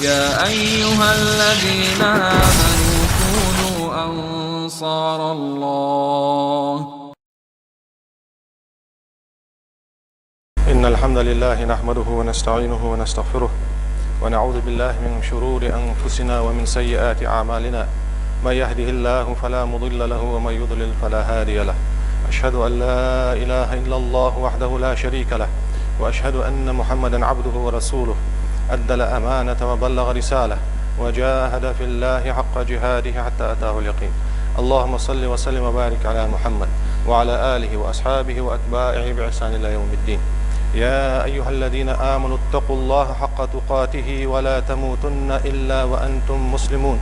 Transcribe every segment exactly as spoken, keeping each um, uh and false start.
يا أيها الذين آمنوا كونوا أنصار الله. إن الحمد لله نحمده ونستعينه ونستغفره، ونعوذ بالله من شرور أنفسنا ومن سيئات أعمالنا. من يهده الله فلا مضل له، ومن يضلل فلا هادي له. أشهد أن لا إله إلا الله وحده لا شريك له، وأشهد أن محمدا عبده ورسوله، أدى الأمانة وبلغ رسالة، وجاهد في الله حق جهاده حتى أتاه اليقين. اللهم صل وسلم وبارك على محمد وعلى آله وأصحابه وأتباعه بإحسان إلى يوم الدين. يا أيها الذين آمنوا اتقوا الله حق تقاته ولا تموتن إلا وأنتم مسلمون.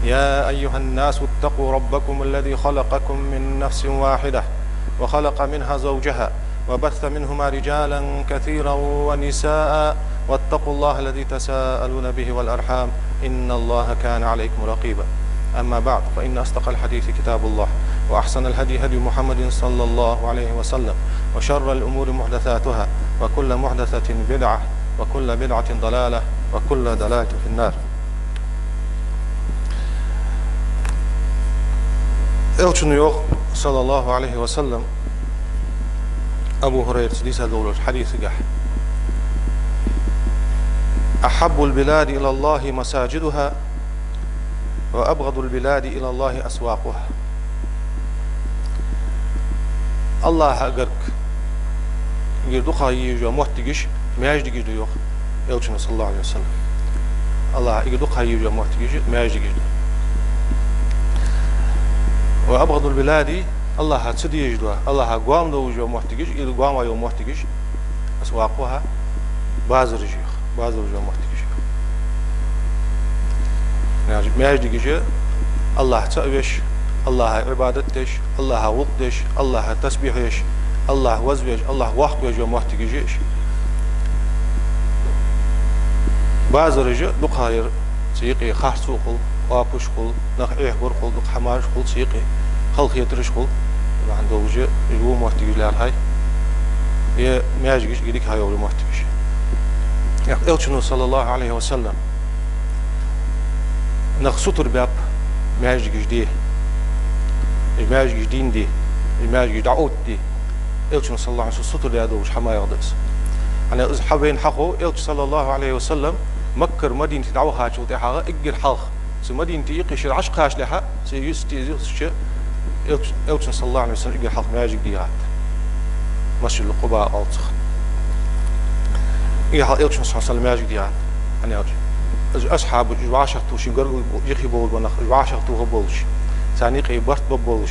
يا أيها الناس اتقوا ربكم الذي خلقكم من نفس واحدة وخلق منها زوجها وبث منهما رجالا كثيرا ونساء، واتقوا الله الذي تساءلون به والأرحام، إن الله كان عليكم رقيبا. أما بعد، فإن أصدق الحديث كتاب الله، وأحسن الهدي هدي محمد صلى الله عليه وسلم، وشر الأمور محدثاتها، وكل محدثة بدعة، وكل بدعة ضلالة، وكل ضلالة في النار. Элчано йоах, صلى الله عليه وسلم, Абу Хурайрас дийца долча хьадисагахь: أحب البلاد إلى الله مساجدها، وأبغض البلاد إلى الله أسواقها. АллахӀа гарга дукха езаш йола моттигаш маьждигаш да, йоах Элчано, صلى الله عليه وسلم. АллахӀа гарга дукха езаш йола моттигаш маьждигаш да. وأبغض البلاد, АллахӀа ца дезаш дола, АллахӀа гоама долаш йола моттигаш, или гоама йола моттигаш, أسواقها, базараш я, йоах, базараш йола моттигаш я. Маьж-, маьждигаш я, АллахӀ цаӀ веш, АллахӀа Ӏибадат деш, АллахӀа гӀулакх деш, АллахӀа тасбихь еш, АллахӀ вазвеш, АллахӀ воккхавеш йола моттигаш я уж. Базараш я дукхагӀа яр, цу юкъе харцо хул, оапаш хул, нах Ӏехабар хул, дукха хӀамаш хул цу юкъе, халахетараш хул. Маьждигаш долаш я, уж во моттигаш лаьрхӀа, е маьждигаш дика хьайола моттигаш. ТӀаккха Элчано, صلى الله عليه وسلم, нах сутара баьб маьждигаш де, уж маьждигаш дийна де, уж маьждигаш дӀаоттаде. Элчано, صلى الله عليه وسلم, сутара даь долаш хӀамаех да из. ХӀана аьлча из хьа вайна хьахов, Элча, صلى الله عليه وسلم, Маккара Мадинате дӀавахачул тӀехьагӀа эггара хьалха, цу Мадинате юкъе ший Ӏаш кхачалехьа, цу юсте юсча, Элч-, Элчано, صلى الله عليه وسلم, эггара хьалха маьждиг дийхад. Масджидул Къуба оал цох. Эггара хьалха Элчано, صلى الله عليه وسلم, маьждиг дийхад. ХӀана аьлча уж асхьабаш, уж вӀашагӀтоха, ший гаргара юхе болаш бола нах, уж вӀашагӀтоха болаш, царна юкъе барт бергболаш,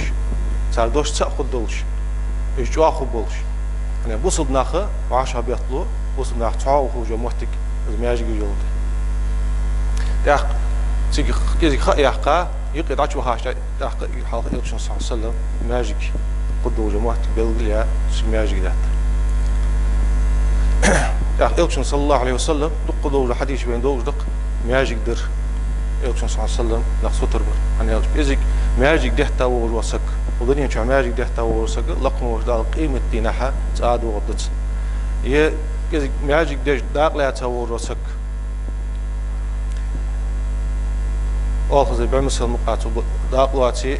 цар дош цаӀ хургдолаш, уж чӀоагӀа хургболаш. ХӀана аьлча бусалба нах вӀашагӀбетталу, бусалба нах цхьоагӀо хулаш йола моттиг из маьждигаш йола да. ТӀаккха цига кӀезига ха а яьккха, юкъе дӀачувахача, тӀаккха эггара хьалха Элчано, صلى الله عليه وسلم, маьждиг хургдолаш йола моттиг белгалъяь, цу маьждиг даьд. ТӀаккха Элчано, صلى الله عليه وسلم, дукха долаш дола хьадисаш вайна долаш да-кх маьждиг дар, Элчано, صلى الله عليه وسلم, нах сутара бар. ХӀана аьлча кӀезига маьждиг детта волаш вола саг, укх дунен чу маьждиг детта волаш вола саг лакха волча Дала къематдийнахьа цӀадоагӀаргдац. Е кӀезига маьждиг деш дакъа лаьца волаш вола саг, оалхаза бӀу масала мукъагӀа цо б-, дакъа лоаций,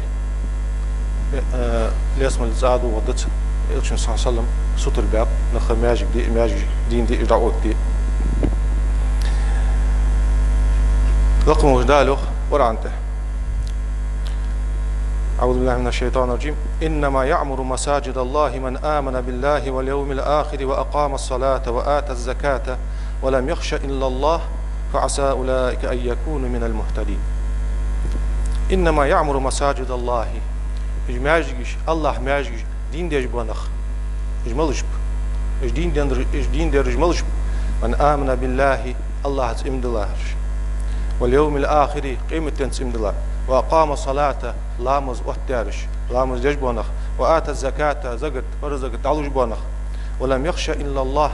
э, лесмале цӀадоагӀаргдац. Элчано, صلى الله عليه وسلم, сутара баьб нах маьждиг де, маьждигаш дийна де, уж дӀаоттаде. Лакха волча Дала йоах Къуръана тӀа: أعوذ بالله من الشيطان الرجيم. إنما يعمر مساجد الله من آمن بالله واليوم الآخر وأقام الصلاة وآتى الزكاة ولم يخش إلا الله فعسى أولئك أن يكونوا من المهتدين. إنما يعمر مساجد الله. Уж маьждигаш, АллахӀа маьждигаш дийна деш бола нах, уж малаш ба? Уж дийна дер-, уж дийна дераш малаш ба? من آمن بالله, АллахӀаца иман диллараш, واليوم الآخر, къематденца иман диллараш, وأقام الصلاة, ламаз оттадаьраш, ламаз деш бола нах, وآتى الزكاة, закат, парз закат дӀалуш бола нах, ولم يخش إلا الله,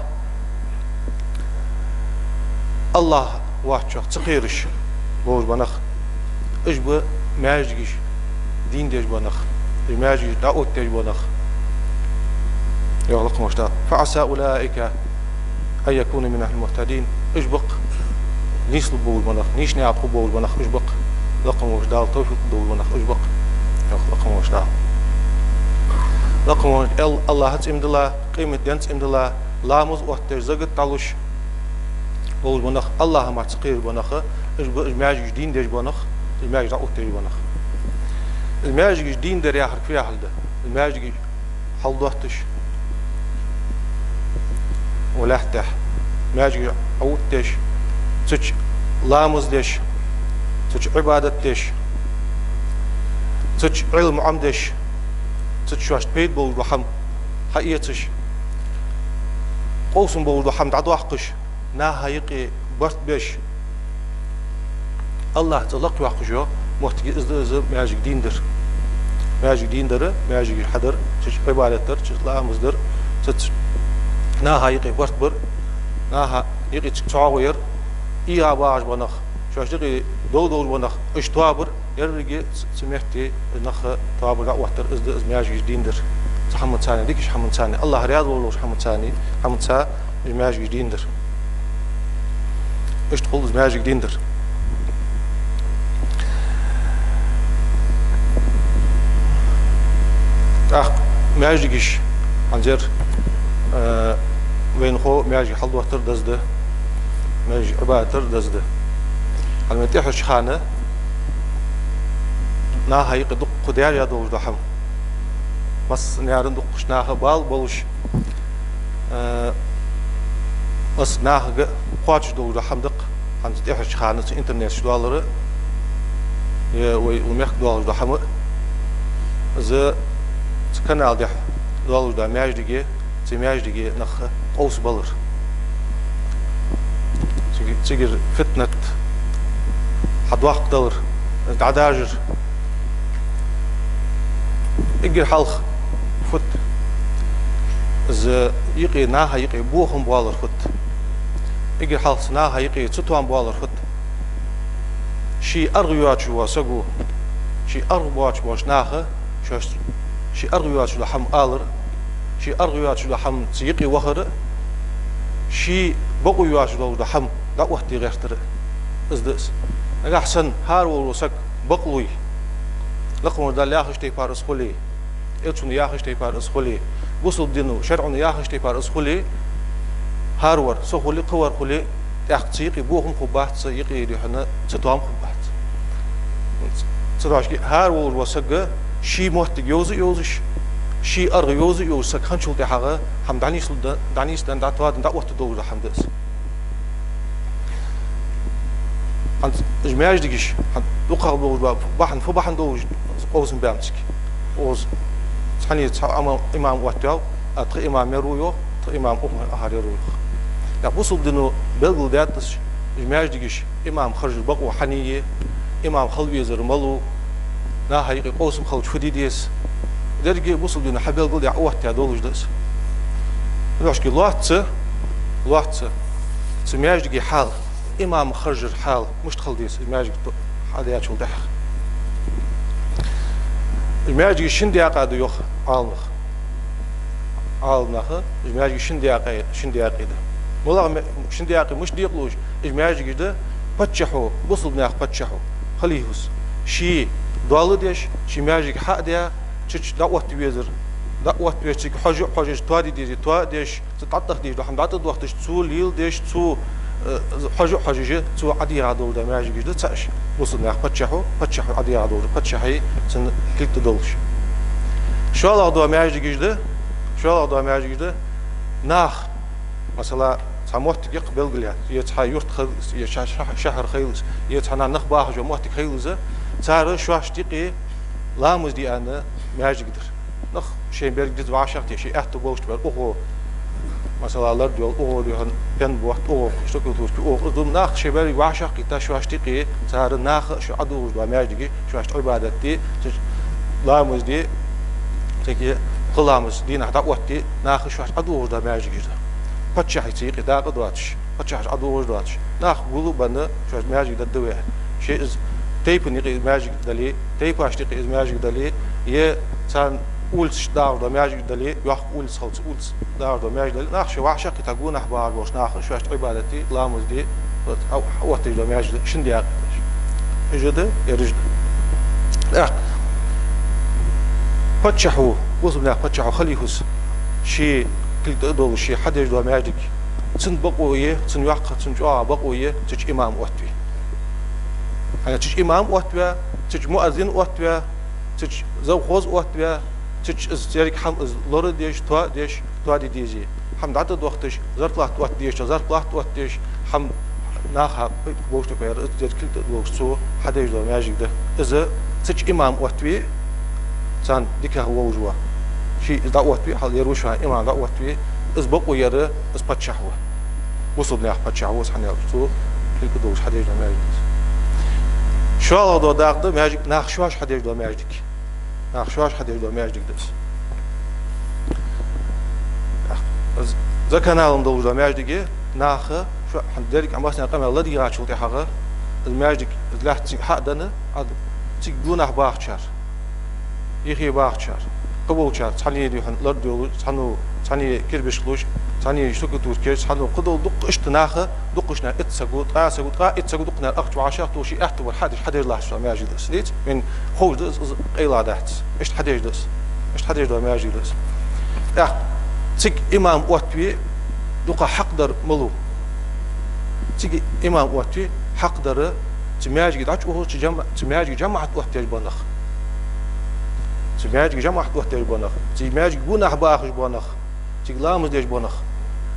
АллахӀ воацачох ца кхераш болаш бола нах, уж ба маьждигаш дийна деш бола нах, уж маьждигаш дӀаоттадеш бола нах. Йоах лакха волча Дала: فعسى أولئك أن يكونوا من المهتدين. Уж ба-кх нийслургболаш бола нах, нийсача наькъа тӀа хургболаш бола нах уж ба-кх. Лакха волча Дала товфикъ долаш бола нах уж ба-кх, йоах Лакха волча Дала. Лакха волча Ал-, АллахӀа цӀи ма дилла, къематден цӀи ма дилла, ламаз оттадеш, закат дӀалуш болаш бола нах, АллахӀа мара ца кхераш бола нах, уж ба уж маьждигаш дийна деш бола нах, уж маьждигаш дӀаоттадеш бола нах. Уж маьждигаш дийна дар яхар фу яхилга да? Уж маьждигаш хьалдотташ, укх лаьттахь маьждигаш Ӏооттадеш, цу чу ламаз деш, цу чу Ӏибадат деш, цу чу Ӏилма Ӏомадеш, цу чу шоашта пайда болаш дола хӀама хьаэцаш, къовсам болаш дола хӀама дӀадоаккхаш, наха юкъе барт беш, АллахӀа цӀи лакхйоаккхаш йола моттиг я из, из маьждиг дийна дар. Маьждиг дийна дар, маьждигаш хьадар, цу чу Ӏибадат дар, цу чу ламаз дар, цу чу наха юкъе барт бар, наха юкъе цига цхьоагӀо яр, ийгӀа багӀаш бола нах, шоашта юкъе дов долаш бола нах, уж тоабар, еррига цу, цу метте нах тоабар, дӀаоттадар, из да из маьждигаш дийна дар. Цу хӀаманца, дикача хӀаманца, АллахӀ раьза волаш долча хӀаманца, хӀаманца уж маьждигаш дийна дар. Иштта хул из маьждиг дийна дар. ТӀаккха маьждигаш, хӀанз ер, э, вайна хов, маьждиг хьалдоттар деза да, маьждиг Ӏибадат дар деза да. Хьал вай тӀехьарча хана наха юкъе дукха даьржа долаш дола хӀама, массанена дукхача наха бала болаш, э, массанахага кхоачаш долаш дола хӀама да-кх, хӀанз тӀехьарча хана цу интернета чу доаллар, е вай укх мехка доаллаш дола хӀама, из цу канала тӀа доаллаш дола маьждиге, цу маьждиге нах къовсабалар. Цига-, цигара фитнат хьадоаккхадалар, дӀадаржар. Эггара хьалха фуд? Из юкъе, наха юкъе бохам боалар фуд? Эггара хьалха цу наха юкъе цатоам боалар фуд? Ший аргӀа йоацаш вола саго, ший аргӀа боацаш болча наха шоаш, ший аргӀа йоацаш дола хӀама алар, ший аргӀа йоацаш дола хӀама цу юкъе вахар, ший бокъо йоацаш долаш дола хӀама дӀаоттаде гӀертар, из да из. Нагахьа санна хӀара вола саг бакълув, Лакха волча Далла яхача тайпара из хуле, Элчано яхача тайпара из хуле, бусалба дино, шарӀо яхача тайпара из хуле, хӀара вар, со хуле, кхы вар хуле, тӀаккха цу юкъе бохам хургбац, цу юкъе духьала цатоам хургбац. Цудухьа хӀара волаш вола саг ший моттиг йовза а йовзаш, ший аргӀа йовза а йовзаш саг хинначул тӀехьагӀа хӀама дӀанийслу-, дӀанийсденна, дӀатоаденна, дӀаоттадергдолаш дола хӀама да из. ХӀанз уж маьждигаш, хӀанз дукхагӀа долаш ба-, бахьан, фу бахьан долаш къовсам баьннаб цига? Укхаза цхьанне цхьа имам, имам оттаваьв, а тха имам мер ва йоах, тха имам укханахьара ер ва йоах. ТӀаккха бусалба дино белгалдаьд из, уж маьждигаш имам харжара бокъо хьан я, имам хила везар малув, наха юкъе къовсам хилча фу де деза. Деррига бусалба дино хьабелгалдаь, Ӏооттадаь долаш да из. Нохчий лоацца, лоацца цу маьждига хьал, имам харжара хьал мишта хила деза, из маьждиг хьадаьчул тӀехьагӀа. Из маьждигаш шин даькъа да йоах Ӏаламнаха. Ӏаламнаха, из маьждигаш шин даькъа, шин даькъа да. МалагӀа ма-, шин даькъа мишта декъалу уж? Из маьждигаш да паччахьо, бусалба наьха паччахьо, халифас, ше доал деш, ший маьждиг хьа а даь, цу чу дӀаотта везар дӀаотта веш, цига хьожа а хьожаш, тоаде дезар тоадеш, цу дӀатӀадахьа дезаш дола хӀама дӀатӀадоахаш, цо леладеш, цо, э, хьожа а хьожаш, цо ӀодийгӀа долаш дола маьждигаш да цаӀ уж. Бусалба наьха паччахьо, паччахьо ӀодийгӀа долаш, паччахьа цун кулг тӀа долаш. ШоллагӀа дола маьждигаш да, шоллагӀа дола маьждигаш да наха, масала, цхьа моттиг я-кх белгалъяь, е цхьа юрт хилва из, е ша-, ша-, шахьар хилва из, е цхьанне нах бахаш йола моттиг хилва из, цар шоашта юкъе ламаз де аьнна маьждиг дар. Нах шоай берригаш дизза вӀашагӀтеха, шоай аьттув болча бер укхо, масала, лард йола, укхо духьала пен ботт, укхо штукатурка, укхо из ду, нах шоай берригаш вӀашагӀкхийтта, шоашта юкъе цар наха шоаш ӀодугӀаш дола маьждиге шоашта Ӏибадат де, ламаз де, цига кхы ламаз дийнахьа дӀаотта де, наха шоашта ӀодугӀаш дола маьждигаш да. Паччахьий цу юкъе дакъа доацаш, паччахьаша ӀодугӀаш доацаш, нах гулбенна шоашта маьждиг дергда вай. Шоай из тайпан юкъе из маьждиг дале, тайпашта юкъе из маьждиг дале, е царна улицаш дагӀаш дола маьждиг дале, йоккха улица хилча, улица дагӀаш дола маьждиг дале, нах шоаш вӀашагӀкхийтта, гонахьа багӀаш болча наха шоашта Ӏибадат де, ламаз де, Хьа-, хьаоттаеш дола маьждиг да, шин дакъа. Уж да, ераш да. ТӀаккха паччахьо, бусалба наьха паччахьо, халифас, ший кулг тӀа долаш, ший хьадеш дола маьждиг, цун бакъо е, цун йоккха, цун чӀоагӀа бакъо е, цу чу имам оттаве. ХӀана, цу чу имам оттаве, цу чу муаззин оттаве, цу чу завхоз оттаве, цу чу из еррига хӀама из лорадеш, тоадеш, тоаде дезе. ХӀама дӀатӀадохийташ, зарплата оттадеш, зарплата оттадеш, хӀама наха бовш тӀакхояр, из дерриг кулг тӀа долаш цо хьадеш дола маьждиг да. Из цу чу имам оттаве, царна дикагӀа волаш ва. Ший из дӀаоттаве, хьал ер вуш ва имам дӀаоттаве, из бакъо ер, из паччахь ва. Бусалба наьха паччахь ва из, хӀана аьлча цо кулг тӀа долаш хьадеш дола маьждиг да из. ШоллагӀа дола дакъа да маьждиг, наха шоаш хьадеш дола маьждиг. Наха шоаш хьадеш дола маьждиг да из. З-, заканалан долаш дола маьждиге наха шо-, хӀана, деррига а массанена къамаьл ладийгӀачул тӀехьагӀа, из маьждиг, из лаьтта цига хьа а денна, Ӏа цига гонахьа бахачар, юхе бахачар, кхыболчар, цхьанне духьал лардоалаш, цхьанне, цхьанне кирбишка луш, цхьанне штукатурка еш, цхьанне кхыдола дукха иштта наха, дукхача наха итт саго, ткъаь саго, ткъаь итт саго дукха наха ахча вӀашагӀтохаш, ший аьттув бар хьадеш, хьадеш латташ дола маьждиг да из. Дийцад, вайна ховш да из, из къайлагӀа дац. Иштта хьадеш да из. Иштта хьадеш дола маьждиг да из. ТӀаккха цига имам оттаве, дукха хьакъ дар малув? Цига имам оттаве, хьакъ дар цу маьждиге дӀачуухаш, цу жама-, цу маьждиге жамаӀат оттадеш бола нах. Цу маьждиге жамаӀат оттадеш бола нах. Цу маьждиге гонахьа бахаш бола нах. Цига ламаз деш бола нах.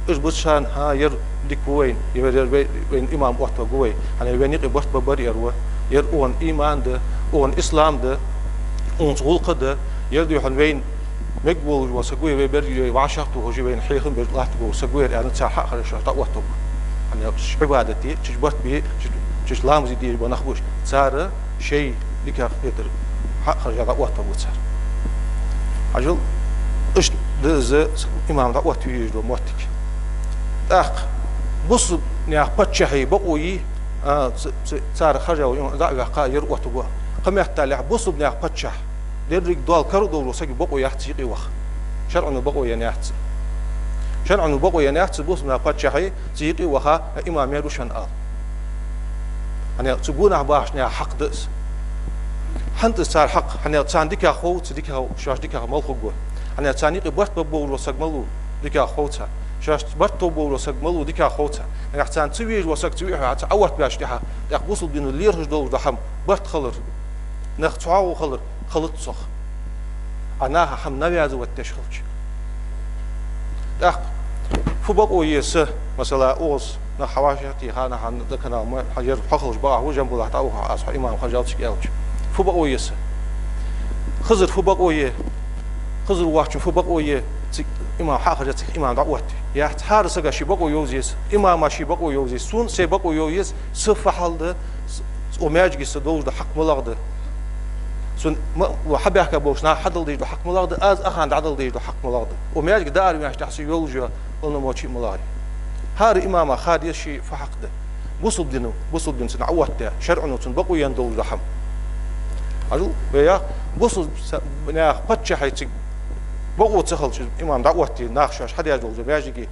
Уж бувцаш, хӀа, ер дика ва вайна, ер, ер вай-, вайна имам оттаваргва вай. ХӀана, вайна юкъе барт баргбар ер ва. Ер укхун иман да, укхун ислам да, укхунца гӀулакх да. Ер духьал вайна мегаш волаш вола саг ва ер, вай берригаш вӀашагӀтохаш, вайна хьехам беш латтаргвола саг ва ер, аьнна, цар хьа а хержа, шоаш дӀаоттаву. ХӀана, Ӏибадат де, цу чу барт бе, цу чу, цу чу ламаз де дезаш бола нах ба уж. Цар шоай дикагӀа хетар хьа а хержа дӀаоттаву цар. Хьажал, иштта да из имам дӀаоттаве везаш дола моттиг. ТӀаккха бусалба наьха паччахьий бакъо йий, а, ц-, ц-, цар хержа вола имам дӀа а ваьккха, ер оттаваргва. Кхыметтел бусалба наьха паччахь, деррига дола кара долаш вола сага бакъо яц цу юкъе ваха. ШарӀо бакъо енна яц. ШарӀо бакъо енна яц бусалба наьха паччахьа цу юкъе ваха, имам ер ва шоана ала. ХӀана, цу гонахьа бахача наьха хьакъ да из. ХӀана да из цар хьакъ? ХӀана, царна дикагӀа хов, цу дикагӀа, шоаш дикагӀа мала хургва. ХӀана, царна юкъе барт баргболаш вола саг малув, дикагӀа хов царна. Шоашца барт тобболаш вола саг малув, дикагӀа хов царна. Нагахьа царна ца везаш вола саг ца вихьа, ца Ӏаоттаваьчул тӀехьагӀа, тӀаккха бусалба дино лерхӀаш долаш дола хӀама, барт хилар, нах цхьоагӀо хилар, хилац цох, Ӏа наха хӀама навязывать деш хилча. ТӀаккха фу бакъо я са, масала, укхаза нах хьавӀашагӀтеха, хӀана, хӀана, дӀаканал ма, хьажар, хьо хилча бакъахьа ва, Жамбулата ухьа, аз хьо имам хержа цига аьлча. Фу бакъо я са? Хизар фу бакъо я? Хизар воацачун фу бакъо я? Цига имам хьа а хержа, цига имам дӀаоттаве? Яц, хӀара сага ший бакъо йовза еза, имама ший бакъо йовза еза, сона сай бакъо йовза еза, са фу хьал да, с-, укх маьждиге са долаш дола хьакъ малагӀа да? Сона ма-, ва хьабаьхка болча наха хьадала дезаш дола хьакъ малагӀа да? Аз ахана дӀадала дезаш дола хьакъ малагӀа да? Укх маьждиге дӀа ара ваьннача тӀехьа са йолаш йола полномочи малагӀа я? ХӀара имама ха деза ший фу хьакъ да. Бусалба дино, бусалба дино цунна Ӏаоттадаь, шарӀо цунна бакъо енна долаш дола хӀама. Хьажал, вай яхар, бусалба са-, наьха паччахьий цига бакъо ца хилча, имам дӀаоттаве, наха шоаш хьадеш долча маьждиге,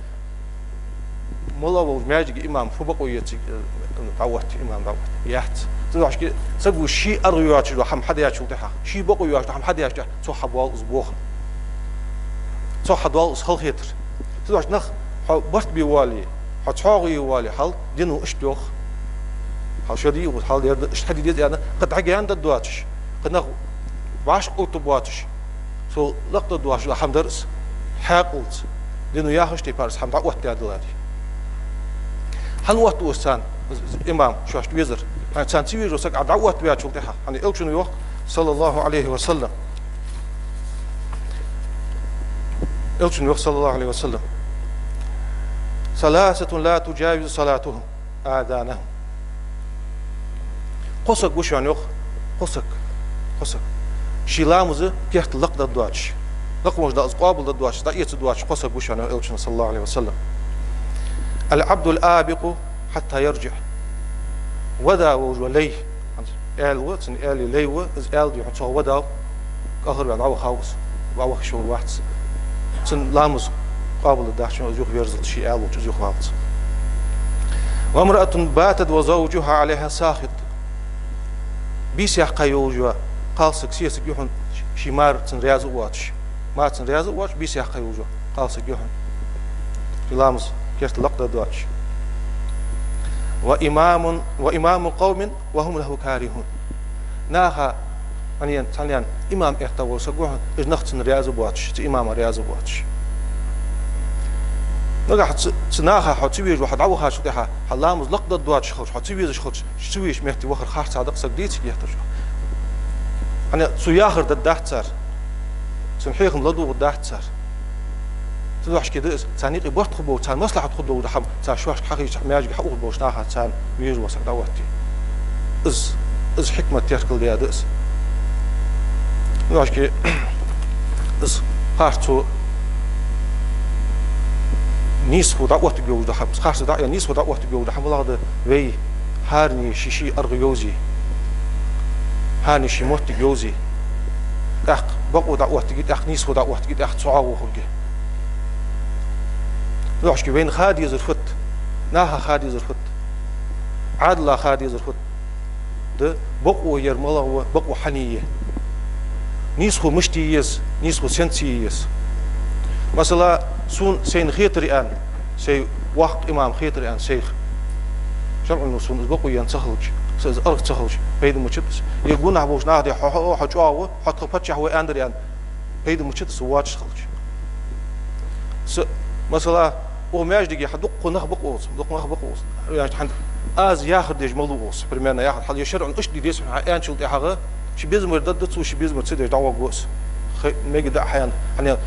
мала волча маьждиге имам фу бакъо я цига, э, дӀаоттаве, имам дӀаоттаве? Яц. Цудухьа саго ший аргӀа йоацаш дола хӀама хьадаьчул тӀехьагӀа, ший бакъо йоацаш дола хӀама хьадаьчул тӀехьагӀа, цох хьабоал из бохам. Цох хьадоал из халахетар. Цудухьа нах, хьо барт бе воале, хьо цхьоагӀо е воале, хьал дино иштта йоах. Хьал шо дий, хьал ер да, иштта хьаде деза аьнна, кхы дӀагаьна да доацаш, кхы нах вӀашагӀкхетаргбоацаш, цо лакхдаргдоацаш дола хӀама дар из, хьаькъалца, дино яхача тайпара из хӀама дӀаоттадаь даларе. ХӀана оттаву из царна, имам шоашта везар? ХӀана, царна ца везаш вола саг Ӏа дӀаоттаваьчул тӀехьагӀа. ХӀана, Элчано йоах, صلى الله عليه وسلم. Элчано йоах, صلى الله عليه وسلم: ثلاثة لا تجاوز صلاتهم آذانهم. Кхо саг ва шоана, йоах, кхо саг, кхо саг. Ший ламаз керта лакхдаргдоацаш, лакхвеннача Дала из къоабалдаргдоацаш, дӀаэцаргдоацаш кхо саг ва шоана, йоах Элчано, صلى الله عليه وسلم. العبد الآبق حتى يرجع. Вада волаш вола лай. Аьла ва, цун аьлий лай ва, из аьла дий хьона, цох вадав, кӀалхарваьнна дӀавахав из, дӀавахаш вац. Цун ламаз къоабалдаргдац, из юхаверзалца, ший аьла волча из юхаваллалца. وامرأة باتت وزوجها عليها ساخط. Бийса яьккха йолаш йола кхалсаг, сесаг я хьона, ший мар цунна раьза а воацаш. Мар цунна раьза а воацаш, бийса яьккха йолаш йола кхалсаг я хьона, ший ламаз керта лакхдаргдоацаш. وإمام، وإمام قوم وهم له كارهون. Наха, хьанен, цхьанен имам этта вола саг ва хьона, уж нах цунна раьза боацаш, цу имама раьза боацаш. Нагахь цу, цу наха хьо ца везаш вале, хьо дӀавахачул тӀехьагӀа, хьа ламаз лакхдаргдоацаш хилча, хьо ца везаш хилча, ца везача метте вахар харцахьа да-кх саг, дийцача геттара. ХӀана, цо яхар дергдац цар, цун хьехам ладувгӀаргдац цар. Цудухьа-кх да из, царна юкъе барт хургболаш, царна маслахьат хургдолаш дола хӀама, цар шоашка хьахийча, маьждиге хьаухаргболаш наха царна везаш вола саг дӀаоттае. Из, из хьикмат теркал даьд из. Цудухьа-кх из харцо нийсхо дӀаоттаргйолаш дола хӀама, из харцо дӀа а, нийсхо дӀаоттаргйолаш дола хӀама малагӀа да? Вай хӀаране ший-ший аргӀа йовзе, хӀаране ший моттиг йовзе, тӀаккха бокъо дӀаоттаргья, тӀаккха нийсхо дӀаоттаргья, тӀаккха цу гӀовгӀа хургья. Цудухьа-кх вайна ха дезар фуд, наха ха дезар фуд, Ӏаьдала ха дезар фуд? Да, бокъо яр малагӀа ва, бокъо хьан я? Нийсхо мишта е еза, нийсхо сенца е еза? Масала, сона сайна хетар аьнна, сай воккха имам хетар аьнна сайх, шарӀо сона из бокъо енна ца хилча, са из аргӀа ца хилча, пайда ма бац из. Е гонахьа болча наха дий, хьо, хьо, хьо чӀоагӀа ва, хьо тха паччахь ва аьннадар аьнна, пайда ма бац из, со воацаш хилча. Са, масала, укх маьждиге хьа дукха нах ба-кх укхаза, дукха нах ба-кх укхаза. Яхаш хьан, аз яхар деш малув укхаза, примерно яхар, хьал е шарӀо иштта де деза хьона аьнначул тӀехьагӀа, ший безам бар дергда цо, ший безам бар ца деш дӀавоагӀаргва из. Хай, мегаргда хьайна. ХӀана,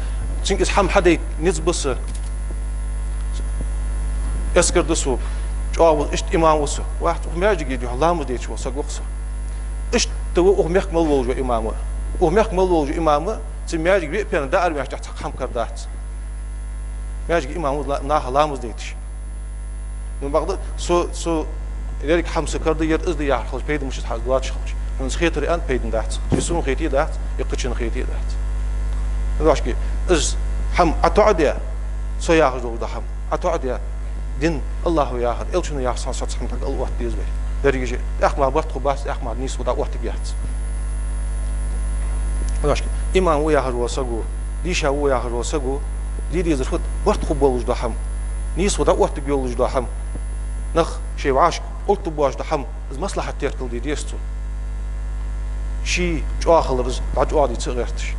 цунга из хӀама хьадайта низ ба са. Эскар да со. ЧӀоагӀа ва, иштта имам ва со. Вахт укх маьждиге дий хьона ламаз деча вола саг ва-кх со. Иштта ва укх мехка мел волаш вола имам а. Укх мехка мел волаш вола имам а, цу маьждига виъ пена дӀаарабаьннача тӀехьа цхьаккха хӀама карадац. Маьждига имам ва ла-, наха ламаз дайташ. Ну, бакъда, со, со, еррига хӀама са карадаьр из да яхар хилча, пайда ма бац из, хьа из доацаш хилча. ХӀана, из хетар аьнна пайда дац. Е сона хете дац, е кхычунна хете дац. Цудухьа-кх из хӀама ӀотоӀадаь, со яхаш долаш дола хӀама ӀотоӀадаь, дин, АллахӀа яхар, Элчано яхар санна соцахьама тӀаккха ала отта деза вай. Деррига а, тӀаккха мара барт хургбац, тӀаккха мара нийсхо дӀаоттаргьяц. Цудухьа-кх имам ва яхаш вола саго, дийша ва яхаш вола саго де дезар фуд? Барт хургболаш дола хӀама, нийсхо дӀаоттаргйолаш дола хӀама, нах шоай вӀашка оттаргболаш дола хӀама, из маслахьат теркал де деза цо. Ший чӀоагӀа хилар из дӀачӀоагӀде ца гӀерташ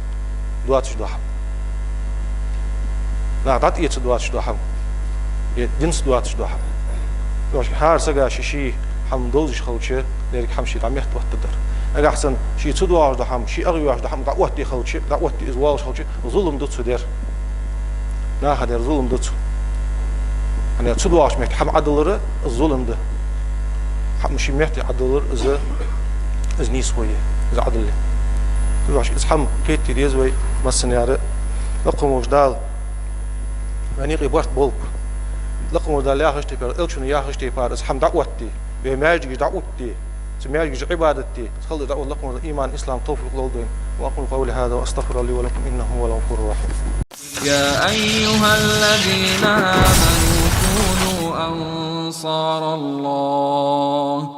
доацаш дола хӀама, наха дӀатӀаэца доацаш дола хӀама, е динца доацаш дола хӀама. Цудухьа-кх хӀара сага ший-ший хӀама довзаш хилча, еррига хӀама ший дӀаметта оттаргдар. Нагахьа санна ший ца доагӀаш дола хӀама, ший аргӀа йоацаш дола хӀама дӀаоттаде хилча, дӀаоттаде из воалаш хилча, зулам да цо даьр. Наха даьр зулам да цо. ХӀана, ца доагӀача метте хӀама Ӏодалар, из зулам да. ХӀама ший метте Ӏодалар, из, из нийсхо я, из Ӏадал я. Цудухьа-кх из хӀама кхетаде деза вай массане а. Лакха волча Дала вайна юкъе барт болба. Лакха волча Дала яхача тайпара, Элчано яхача тайпара из хӀама дӀаоттаде, вай маьждигаш дӀаоттаде, цу маьждигашка Ӏибадат де, из хилар дӀаотта лакха волча Дала иман, ислам товфикъ лолда вайна. وأقول قولي هذا وأستغفر الله لي ولكم إنه هو الغفور الرحيم. يا أيها الذين آمنوا كونوا أنصار الله،